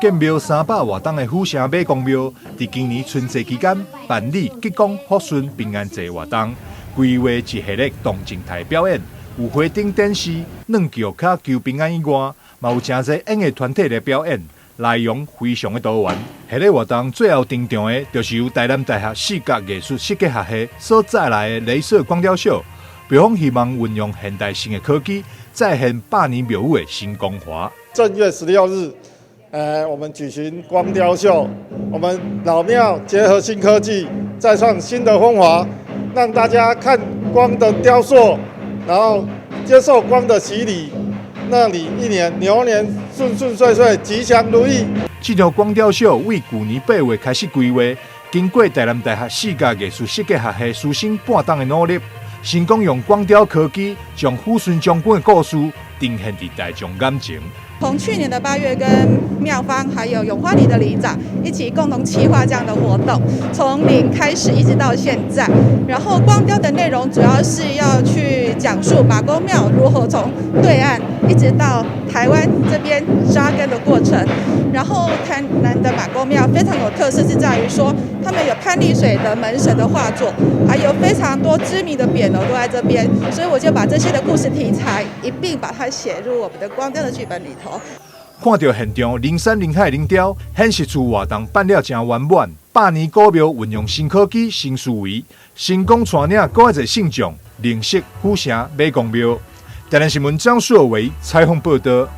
建廟300外冬的府城媽公廟，佇今年春節期間辦理吉光福順平安祭活動，規劃一系列動靜態表演，有花燈展示、軟轎跤求平安以外，嘛有誠濟演藝團體來表演，內容非常的多元。系列活動最後登場的，就是由台南大學視覺藝術設計學系所帶來的鐳射光雕秀，廟方希望運用現代性的科技，再現百年廟宇的新光華。正月16日，我們舉行光雕秀，我們老廟結合新科技，再創新的風華，讓大家看光的雕塑，然後接受光的洗禮，讓你一年牛年順順遂遂，吉祥如意。這場光雕秀為舊年8月開始規劃，經過台南大學視覺藝術設計學系師生半冬的努力，成功用光雕科技將撫順將軍的故事呈現佇大眾眼前。從去年的8月，跟廟方還有永花里的里長一起共同企劃這樣的活動，從零開始一直到現在。然後光雕的內容主要是要去講述媽公廟如何從對岸一直到台灣這邊扎根的過程。然後台南的媽公廟非常有特色，是在於說他們有潘麗水的門神的畫作，還有非常多知名的匾額都在這邊，所以我就把這些的故事題材一併把它寫入我們的光雕的劇本裡頭。看著現場人山人海人潮，顯示出活動辦了誠圓滿。百年古廟運用新科技、新思維，成功帶領閣較濟信眾認識府城媽公廟。台南新聞張碩維採訪報道。